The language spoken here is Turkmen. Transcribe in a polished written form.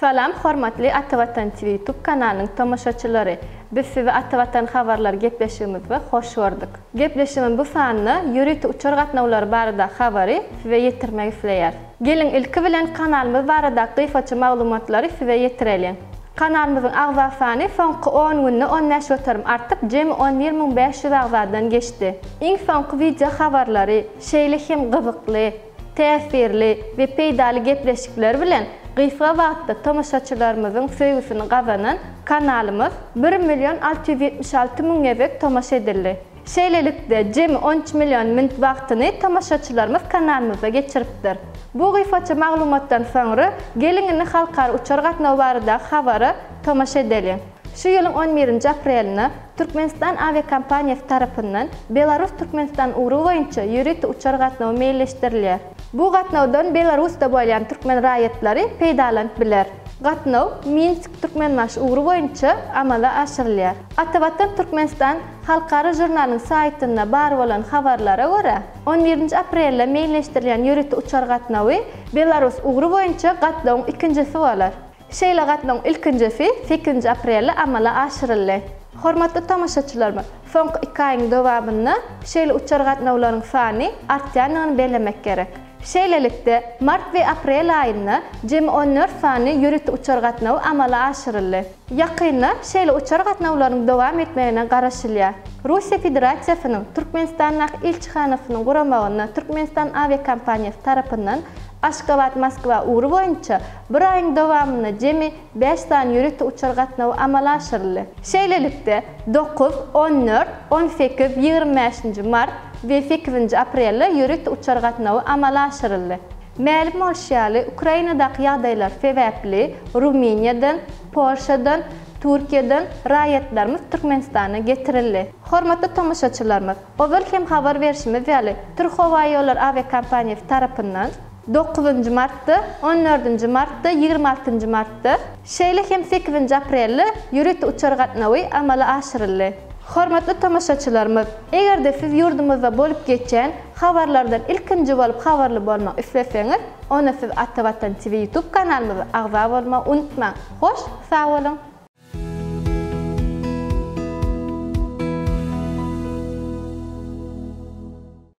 Salam hormatly Ata Watan TV YouTube kanalynyň tomaşaçylary! Biz sizi Ata Watan habarlary gepleşigimizde hoş gördük. Gepleşigiň bu sanynda ýörite uçar gatnawlary barada habary size ýetirmek isleýäris. Geliň ilki bilen kanalymyz barada gysgaça maglumatlary size ýetireliň. Kanalymyzyň agza sany soňky on günde 15% artyp jemi 11 500 agzadan geçdi. Iň soňky wideo habarlary, şeýle hem gyzykly, täsirli we peýdaly gepleşikler bilen gysga wagtda tomaşaçylarymyzyň söýgüsini gazanan kanalymyz bir million 676 müň gezek tomaşa edildi. Şeýlelikde, jemi 13 million minut wagtyny tomaşaçylarymyz kanalymyzda geçiripdir. Bu gysgaça maglumatdan soňra, geliň indi halkara uçar gatnawy baradaky habara tomaşa edeliň. Şu ýylyň on birinji aprelinde Türkmenistan awiakompaniýasy tarapyndan Belarus-Türkmenistan ugry boýunça ýörite uçar gatnawy meýilleşdirilýär. Bu gatnawdan Belarusda bolýan türkmen raýatlary peýdalanyp biler. Gatnaw Minsk-Türkmenbaşy ugry boýunça amala aşyrylýar. Atavatan Türkmenistan halkara žurnalyň saýtynda bar bolan habarlara görä, on birinji aprelde meýilleşdirilýän ýörite uçar gatnawy Belarus ugry boýunça gatnawyň ikinjisi bolar. Şeýle gatnawyň ilkinjisi sekizinji aprelde amala aşyryldy. Hormatly tomaşaçylarymyz, soňky iki aýyň dowamynda şeýle uçar gatnawlaryň sany artýandygyny bellemek gerek. Şeýlelikde, mart we aprel aýynda jemi 14 sany ýörite uçar gatnawy amala aşyryldy. Ýakynda şeýle uçar gatnawlarynyň dowam etmegine garaşylýar. Russiýa Federasiýasynyň Türkmenistandaky ilçihanasynyň guramagynda Türkmenistan awiakompaniýasy tarapyndan Aşgabat-Moskwa ugry boýunça bir aýyň dowamynda jemi bäş sany ýörite uçar gatnawy amala aşyryldy. Şeýlelikde, dokuz, 14, 18, 25-nji mart we sekizinji aprelde ýörite uçar gatnawy amala aşyryldy. Mälim bolşy ýaly, Ukrainadaky ýagdaýlar sebäpli Rumyniýadan, Polşadan, Türkiýeden raýatlarymyz Türkmenistana getirildi. Hormatly tomaşaçylarymyz, ozal hem habar berşimiz ýaly, Türkhowaýollary awiakompaniýasy tarapyndan dokuzynjy martda, on dördünji martda, 26-njy martda, şeýle hem sekizinji aprelde ýörite uçar gatnawy amala aşyryldy. Hormatly tomaşaçylarymyz, eger-de siz ýurdumyzda bolup geçýän habarlardan ilkinji bolup habarly bolmak isleseňiz, onda siz Ata Watan TV YouTube kanalymyza agza bolmagy unutmaň. Hoş, sag boluň!